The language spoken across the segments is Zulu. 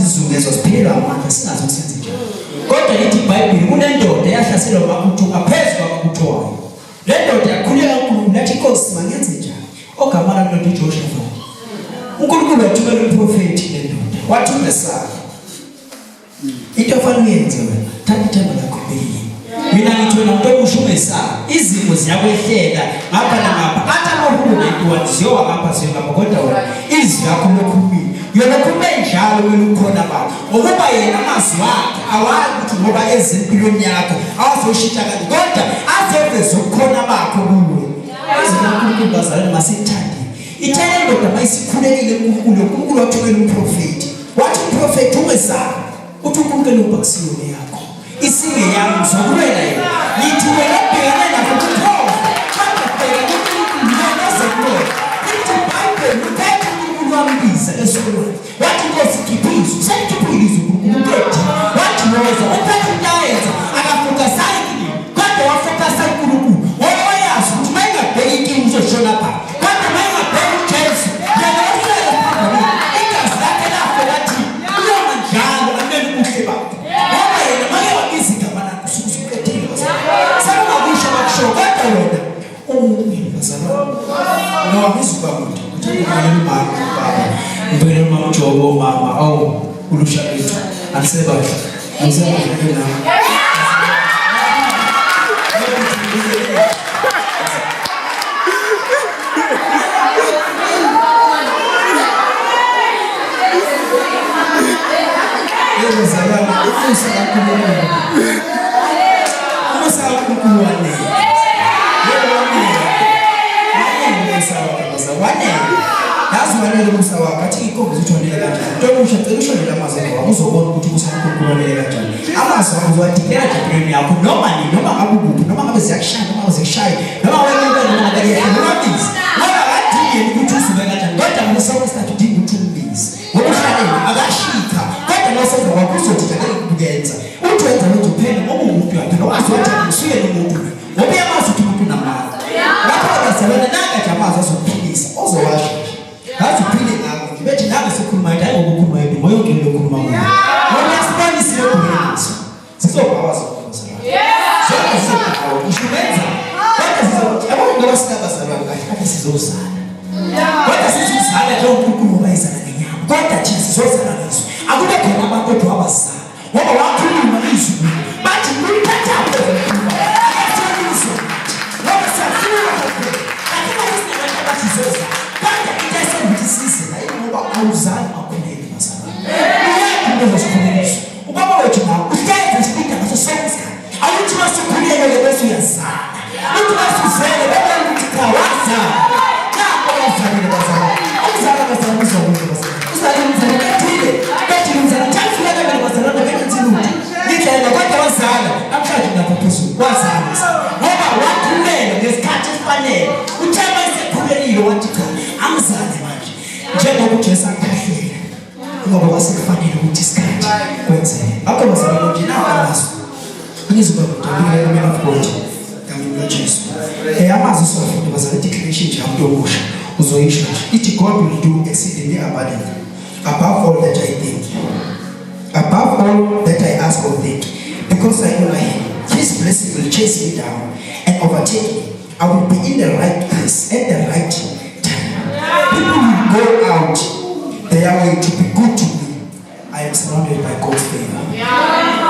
sizungezwa siphelelwa amandla singazi ukuthi senze njani. Kodwa lithi iBhayibheli kunendoda eyahlaselwa amabutho ngaphezu kwamabutho wayo. Le ndoda yakhuleka uNkulunkulu yathi Nkosi mangenze njani? Ogama lalo ndoda uJoshua. uNkulunkulu wathumela umprofeti le ndoda. Wathi ungesabi. Into ofanele uyenze wena, thatha ithemba lakho ubeke. Mina ngithi wena umuntu omusha ungesabi. Izimo ziyakwehlela ngapha nangapha. Athi amahubo 91 ziyowa ngapha ziyo ngapha kodwa wena izwi lakho lokhulumile. Yona khulume njalo wena ukhona bakho. Ngokuba yena amazwi akhe awazi ukuthi ngoba ezempilweni yakho awazoshintsha kanje kodwa azoveza ubukhona bakho kuwe. Izwi laNkulunkulu bazalwane masithande. Ithe le ndoda mayisikhulekile kuNkulunkulu, uNkulunkulu wathumela umprofeti. Wathi umprofeti ungesabi. Uthi uNkulunkulu uba kusiyona yakho. Isingeyami ngizokulwela yena. Ngithi wena ubhekane nakho kuphofa. Kodwa bheka kuNkulunkulu yena ozokulwela. Lithi iBhayibheli uphethe uNkulunkulu wambiza esikolweni. Wathi Nkosi khipha izwi. Selikhiphile izwi uNkulunkulu uqedile. Wathi woza uphethe umlayezo akafokasanga kimi. Kodwa wafokasa uNkulunkulu. Ngoba wayazi ukuthi uma engabheki inkinga uzoshona phansi. Kodwa uma engabheki uJesu yena uhlele phambili. Igazi lakhe lafa lathi uyoma njalo amele ubuhle bakhe. Ngoba yena make wabiza igama lakhe usuke usuqedile bazalwane. Sekungakusho bakusho kodwa wena ungumini bazalwane. No angizuba muntu. Uthanda ukubingelela umama ubaba. Ngibingelela umama uJobo umama. Awu ulusha lwethu. Anisebahle. Anisebahle nami. Yebo zalwane, umusa kaNkulunkulu. Umusa kaNkulunkulu wanele. Yebo wanele. Wanele umusa wakhe bazalwane. Wanele. Yazi wanele umusa wakhe. Athi ngikhombise ukuthi wanele kanjani. Ntomusha cela usho nje lamazwi akho uzobona ukuthi umusa kaNkulunkulu wanele kanjani. Amazwi akho uzowadikela nje empilweni yakho noma nini noma ngabe ukuphi noma ngabe ziyakushaya noma ngabe zikushaya noma wenyuka noma ngabe kuyehla noma bizi. Ngoba akadingi ukuthi uzume kanjani kodwa ngoba sonke isikhathi udinga ukuthi umbize. Ngoba uhlalele akashika kodwa nosenza kwakho uzothi nje ngeke kukenza. Uthi wenza lutho phela ngoba umuntu phela wazi wathi usuye nomuntu ngoba uyamazi ukuthi umuntu unamandla. Ngakho bazalwane nanga nje amazwi azokuphilisa ozowasho nje. Ngazi uphile ngakho nje bethi nami sikhuluma nje hayi ngokukhuluma yedwa moya ongcwele okhuluma kuwe. Ngoba uyasibona isimo ebhekene naso. Sizobhawa zonke bazalwane. Zonke zizobhawa ngisho ungenza. Kodwa sizokuthi yabo ngoba sinabazalwane kahle kahle sizozala. Kodwa sizozala njengoNkulunkulu ngoba ezala ngenyama. Kodwa thina sizozala ngezwi. Akube khona abantu odwa abazala. Ngoba wakhuluma izwi. Bathi ulithatha phi Akatholi izwi. Ngoba siyafuna kuphela. Kanti manje sinabantu abathi sizozala. Kodwa into esengukuthi size la ngoba awuzali makhulele bazalwane. Uyakho into ezosikhuleliswa. Ubaba wethu nawe uhlezi esipida ngaso sonke isikhathi. Awuthi masukhulelele bese uyazala. Uthi masuzele bese uthi cha wazala. Nakho wazalile bazalwane. Umzala bazalwane uzokwenza bazalwane. Uzalile umzala ethile. Bethi umzala thatha mina bazalwane bengenzi lutho. Ngidlela kodwa wazala. Namhlanje lapha phezulu wazala. Ngoba wakhulelwa ngesikhathi esifanele. Uthe mayesekhulelile wathi cha angizale manje. Njengoba uJesu akhahlela. Ngoba kwasekufanele ukuthi isikhathi kwenzeke. Ngakho bazalwane nje nawo amazwi. Angizuba kudabukela man of God. Kanye noJesu. Amazwi siwafunda bazalwane declaration nje umuntu omusha uzoyisho nje. Ithi God will do exceedingly abundantly above all that I think. Above all that I ask or think, because I honor him. His blessing will chase me down and overtake me. I will be in the right place at the right time. People will go out their way to be good to me. I am surrounded by God's favor.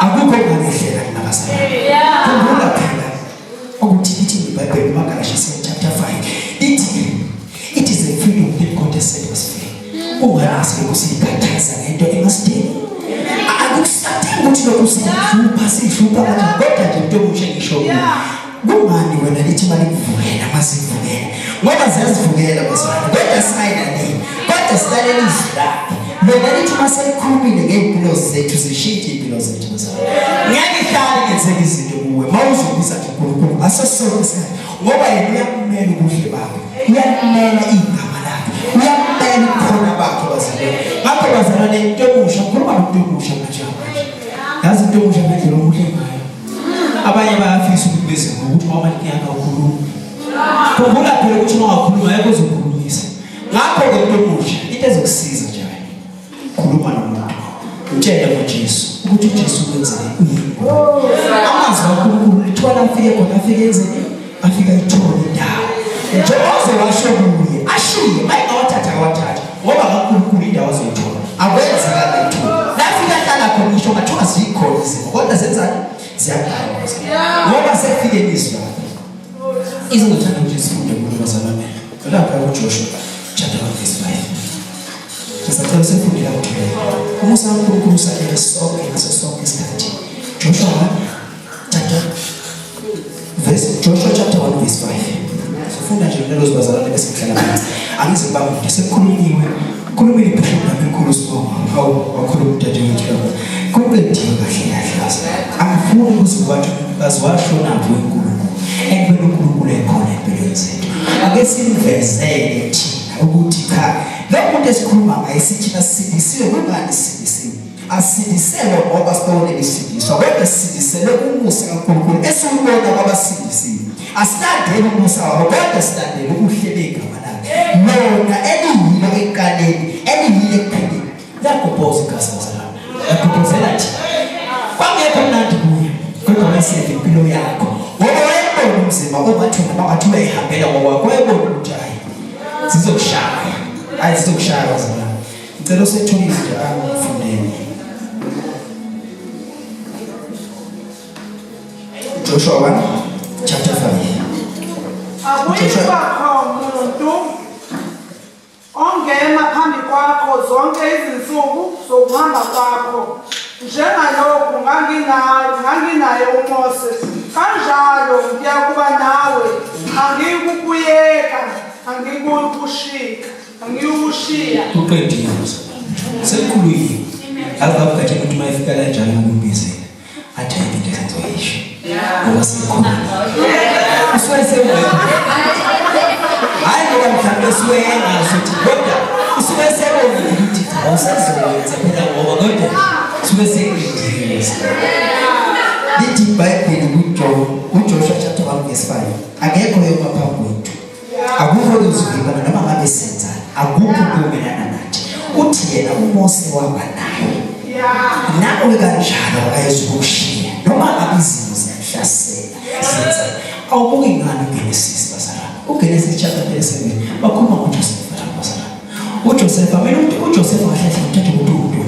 Akukho kungehlela mina bazalwane. Khumbula phela ukuthi ithi iBhayibheli kumaGalatians chapter 5 ithi it is a freedom that God has set us free. Unganazi lokhu siyikhathaza ngento engasidingi. Akusadingi ukuthi lokhu sihlupha sihlupha kanjani kodwa nje into omusha ngisho kuwe. Kungani wena lithi malikuvukela mazivukela ngoba ziyazivukela bazalwane kodwa singayilaleli kodwa silalela izwi lakhe lona lithi maselikhulumile ngey'mpilo zethu zishintshe iy'mpilo zethu bazalwane. Ngeke ihlale ingenzeka izinto kuwe uma uzobiza nje uNkulunkulu ngaso sonke isikhathi ngoba yena uyakumela ubuhle bakhe uyakumela igama lakhe uyakumela ubukhona bakhe bazalwane. Ngakho bazalwane into omusha ngikhuluma nomuntu omusha manje manje yazi into omusha ngendlela omuhle ngayo. Abanye bayafisa ukuthi beze ngokuthi uma inkinga ukhuluma. Khumbula phela ukuthi uma ungakhuluma ayikho ozokhulumisa. Ngakho ke into omusha into ezokusiza nje wena. Khuluma nomuntu. Mtshele ngoJesu ukuthi uJesu wenzeni uyini. Amazwi kaNkulunkulu lithola afike khona afike enzeni afike ayithole indawo. Njengoba washo kuye ashiye mayengawathatha akawathatha ngoba kaNkulunkulu indawo azoyithola. Akwenzeka ayithola. Lafika hlala khona ngisho ngathiwa zikhona izimo kodwa zenzani ziyaqala. Ngoba sekufike izwi lakhe. Izingothanda ukuthi sifunde kulo bazalwane. Lapha kuJoshua chapter 1 verse 5. Sisacela sifundile kuthwele. Umusa kaNkulunkulu usalele sonke ngaso sonke isikhathi. Joshua 1 chapter verse Joshua chapter 1 verse 5. Sifunda nje lelo bazalwane bese ngihlala phansi. Angize ngibambe sekukhulunyiwe. Khulumile ibishop namikhulu sibonga. Hawu wakhuluma udadewethu lapha. Kuqediwe kahle kahle bazalwane. Angifuni ukuthi wathi baziwashonaphi uNkulunkulu. Ekubeni uNkulunkulu ekhona empilweni zethu. Ake simvezele thina ukuthi cha lo muntu esikhuluma ngaye sithina sisindisiwe kungani sisindisiwe asindiselwe ngoba sibone isindiswa kodwa sisindiselwe umusa kaNkulunkulu esiwubona kwabasindisiwe asilandeli umusa wabo kodwa silandele ubuhle begama lakhe lona eliyilo ekuqaleni eliyilo ekupheleni liyagobhoza igazi bazalwane liyagobhozela thina kwangekho mnandi kuye kodwa wayeseve impilo yakho ngoba wayebona umzimba ongathi noma ngathi uyayihambela ngokwakho wayebona ukuthi hayi zizokushaya hayi zizokushaya bazalwane ngicela usethulise nje angifundele Joshua 1 chapter 5 Akuyikho muntu Ongema phambi kwakho zonke izinsuku zokuhamba kwakho, njengalokhu nganginaye uMose, kanjalo ngiyakuba nawe, angiyikukuyeka, angiyikukushiya, angiyukushiya. Kuqediwe. Sekukhuluyiwe. Alubabukatshela ukuthi uma efika kanjalo ukumbizela. Athi ayikho into esengizoyisho. Ngoba sekukhona. Usuke sewedwa. Hayi ngoba mhlawumbe usuke engazi ukuthi kodwa usuke sebonile ukuthi cha awusezowenza phela ngoba kodwa usuke sekuqediwe. Lithi iBhayibheli kuJoshua chapter 1 verse 5 akekho oyoma phambi kwethu. Akukho okuzovimbana noma ngabe senzani, akukho okuyomelana nathi. Uthi yena uMose waba naye. Nawe kanjalo akayezukushiya noma ngabe izimo ziyahlasela zenzani. Awubuki ngani uGenesis bazalwane? UGenesis chapter 37 bakhuluma ngoJoseph bazalwane. UJoseph mina uthi uJoseph kahle kahle uthatha ukuthi umuntu.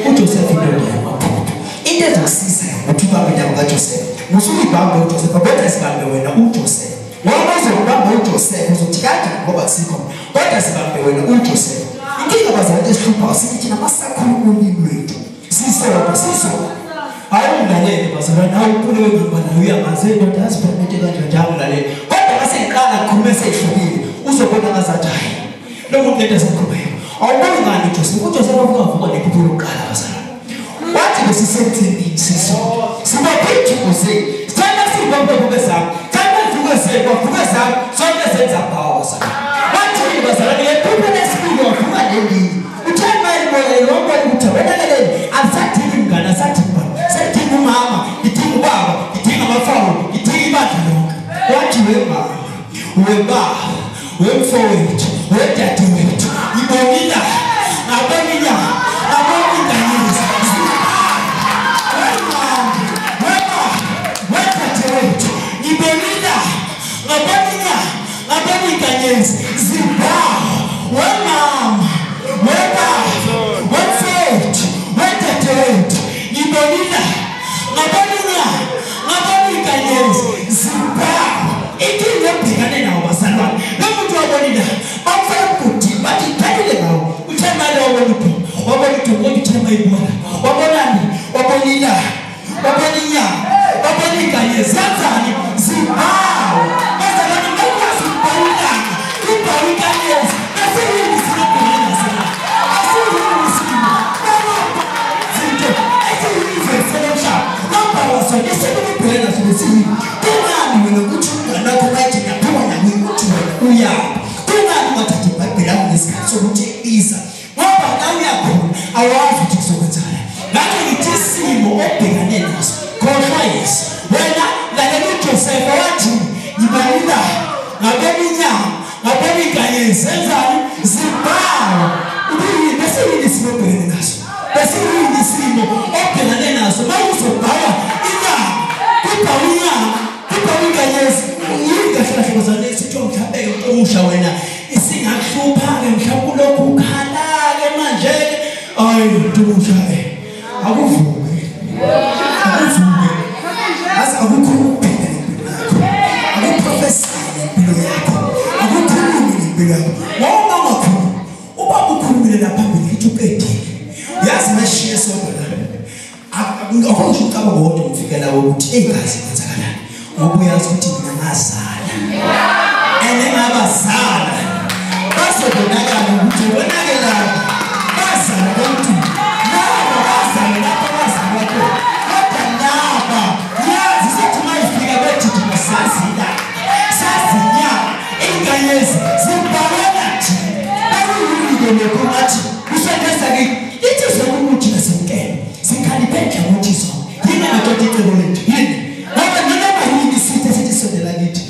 UJoseph indoda yamaphupho. Into ezokusiza ukuthi ubambe indaba kaJoseph. Usuyibambe uJoseph kodwa sibambe wena uJoseph. Ngoba uzokubamba uJoseph uzothi kanjani ngoba kusikho kodwa sibambe wena uJoseph. Inkinga bazalwane esihluphayo sithi thina masakhuluma ulimi lwethu sisodwa sisodwa. Hayi ungilalele bazalwane hayi ukhule wengamba naye uyangazi indoda yazi phela into kanjani njalo ngilalele. Kodwa mase ngiqala ngikhulume sehlukile uzobona ngazathi hayi lo muntu lento esekhulumayo. Awuboni ngani uJoseph? UJoseph wavuka wavuka nephupho lokuqala bazalwane. Wathi besisemcimbini sisonke. Sibophe ijuku zethu. Sithanda sibophe ijuku zami. Thanda ijuku zethu, wavuka zami. Sonke senza phosa. Wathi bazalwane ngephupho lesibili wavuka nelinye. Uthe mayibona wabona ukuthi wena leli alisadingi mngane asadingi baba. Selidinga umama, ngidinga ubaba, ngidinga abafawo, ngidinga ibandla lonke. Wathi wemama, webaba, wemfowethu, wedadewethu, ngibonile ngabona inyama, ngabona inganyezi. Wedadewethu, ngibonile ngabona inyama, ngabona inganyezi. Zibhawu, wemama, webaba, wemfowethu, wedadewethu, ngibonile ngabona inyama, ngabona inganyezi. Zibhawu. Inkinga ebhekane nawo bazalwane. Lo muntu wabona bamfaka emgodini bathi iphelile ngawo. Uthe mali wabona uphi? Wabona udumo kodwa uthe mayibona. Wabonani? Wabona ilanga. Wabona inyama. Wabona inganyezi. Zenzani? Zibhawu. Bazalwane ngokwazi ukubhala ilanga. Ibhawu inkanyezi. Bese yini sinobhekene naso na? Asiyini isimo. Zinto esiyizwe selomhlaba. Lobhawa sona esibhekene naso besiyini? Kungani wena ukuthi umngane wakho mayethi ngiyaphuma nawe uthi wena uyaphi? Kungani ungathathi iBhayibheli lakho ngesikhathi sokuthi ekubiza? Ngoba la uyakhona awazi ukuthi kuzokwenzakala. Ngakho ngithi isimo obhekane naso khohlwa yiso. Wena lalela uJosefa wathi ngibalila ngabona inyama ngabona inkanyezi zenzani zibhawa. Ubuyini bese yini isimo obhekene naso? Bese yini Ayi ntomusha akuvuke. Akuvuke. Azi akukhuluma ukuphila ngempilo yakho. Akuprofesaya ngempilo yakho. Akukhulumi ngempilo yakho. Ngoba ungakhulumi. Ubaba ukhulumile lapha phambili ngithi uqedile. Uyazi mashiye sodwa la. Akho ngisho ucabango wodwa ngifikela ukuthi egazi kwenzakalani. Ngoba uyazi ukuthi mina ngazala. And engabazala bazobonakala ukuthi bonakelana bazala abantu laba bazala lapho bazalwa khona kodwa laba yazi sithi uma ifika bethi thina sazi la sazi nyama inkanyezi zibhalana nje balungile lokho ngathi kusendeza kithi ithi zonke ukuthi nasemkele sikhaliphe nhlangothi zonke yini madoda icebo lethu yini ngoba noma yini sithi sithi sondela kithi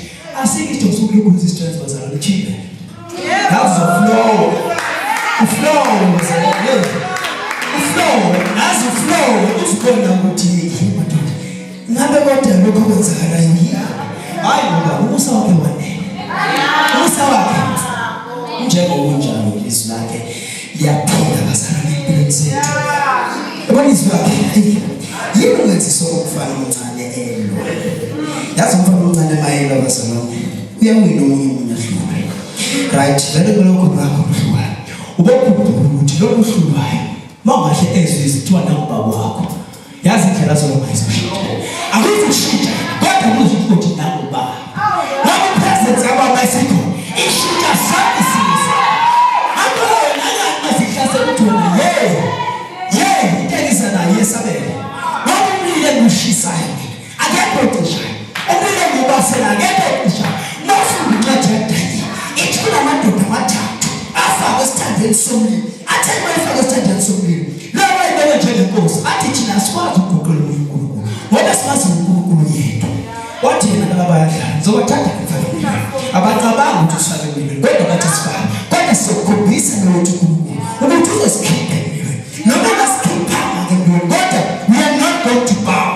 asikho isidingo sokulungisa isitshwenzi bazalwane uthile yazi uflow uflow bazalwane uflow nazi uflow uzibona ukuthi hey madoda ngabe kodwa lokho kwenzakalayo yini hayi ngoba umusa wakhe wanele umusa wakhe njengoba unjalo izwi lakhe liyaphila bazalwane empilweni zethu yabona izwi lakhe yini ungenzisa umfana omncane elwa yazi umfana omncane mayelwa bazalwane uyawina omunye umunye ahlulwe right vele kulokho ngakho kuhlukana ubokhumbula ukuthi lokhu hlulwayo mawungahle ezwe izithiwa nangubaba wakho yazi indlela azolunga izoshintsha akuzukushintsha kodwa kuzokuthi ukuthi nangubaba ngoba ipresence yababa isikhona ishintsha sonke isimo sakho akuyonakani masihlasela ukuthi wena ye ye into engiza nayo iyesabeka ngoba umlilo engushisayo mina akekho ocishayo umlilo engubasela akekho ocishayo mawufunda incwadi yaDaniel ithi kunamadoda amathathu afakwe esithandweni somlilo athe uma efakwe esithandweni somlilo lowo wayebekwe njengenkosi athi thina asikwazi ukuguqula uNkulunkulu ngoba simazi uNkulunkulu yedwa wathi yena laba bayadlala ngizobathatha ngifake emlilweni abacabanga ukuthi usifake emlilweni kodwa bathi sifake kodwa sizokukhombisa lokuthi uNkulunkulu ukuthi uzosikhipha emlilweni noma engasikhiphanga ke emlilweni kodwa we are not going to bow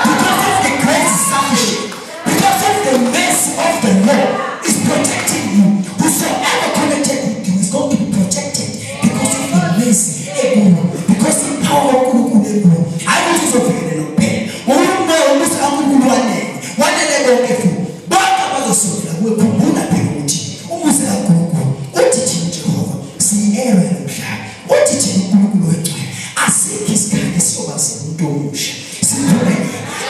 because of the grace is sufficient because of the mercy of the Lord is protecting you whosoever connected with you is going to be protected because of the mercy ekuyo because ipower kaNkulunkulu ekuyo hayi ukuthi uzovikeleka kuphela umoya umusa kaNkulunkulu wanele wanele konke futhi bonke abazosondela kuwe khumbula phela ukuthi umusa kaNkulunkulu uthi thina Jehova siyi-area yomhlaba uthi thina uNkulunkulu wengcwele asikho isikhathi esiyobazela umuntu omusha siphumelele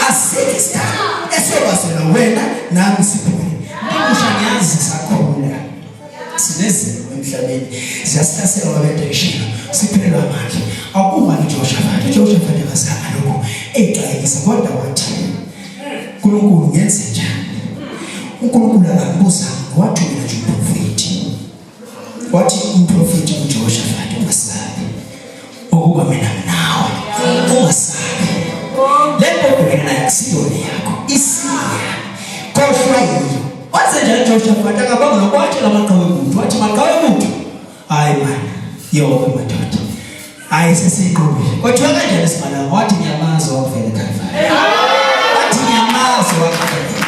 asikho isikhathi esiyobazela wena nami siphumelele umuntu omusha ngiyazi sakhula sinezimo emhlabeni ziyasihlasela ngoba into eshilo siphelelwa amandla akuma noJehoshafati uJehoshafati akazange lokho eyixakekisa kodwa wathi uNkulunkulu ngenze njani uNkulunkulu akambuzanga wathumela nje umprofeti wathi umprofeti kuJehoshafati ungasabi ukuba mina nginawe ungasabi le nto obhekene nayo akusiyona yakho isiya khohlwa yiyo waze njalo Jehoshafati akabanga nokwatshela amaqhawe ebutho wathi maqhawe ebutho hayi mani yoke madoda hayi sesiyiqobile kwathiwa kanjani simalanga wathi ngiyamazi wakuvela eKalvari wathi ngiyamazi wakuvela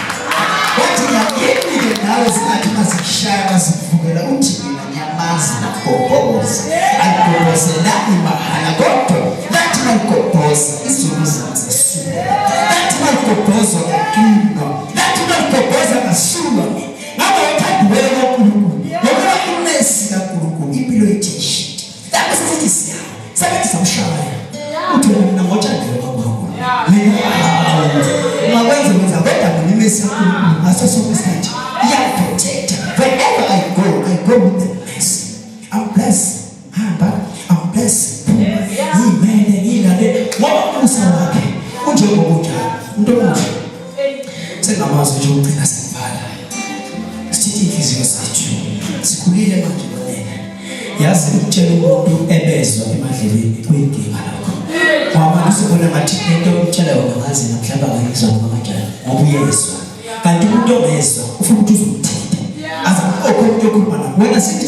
wathi ngiyakuyini-ke nawe singathi mazikushaya mazikuvukela uthi mina ngiyamazi nagobhoza aligobhozelani mahhala kodwa lathi maligobhoza izono zami zasulwa lathi maligobhozwa ngaqinwa lathi maligobhoza ngasulwa mina ngaba othandiweyo kaNkulunkulu ngokuba imesi kaNkulunkulu impilo yethu ishintshe lapho sesithi siyawa sebethi samshaya uthi wena mina ngothandiwe kaNkulunkulu mina ungakwenza wenza kodwa mina imesi kaNkulunkulu ngaso sonke isikhathi iyaprotecta wherever I go I go with the mercy I'm blessed hamba I'm blessed phuma yimene ngilale ngoba umusa wakhe unjengoba unjalo umuntu omusha sengamazwi nje ukugcina sengivala sithithi inhliziyo zethu sikhulile manje banene yazi ukutshela umuntu ebezwa emadlebeni kuyinkinga lokho ngoba abantu usubona ngathi into omtshela yona ngazi mhlawumbe akayizwa noma kanjani ngoba uyezwa kanti umuntu ongezwa ufuna ukuthi uzomthinta aze okho umuntu okhuluma nawe wena sithi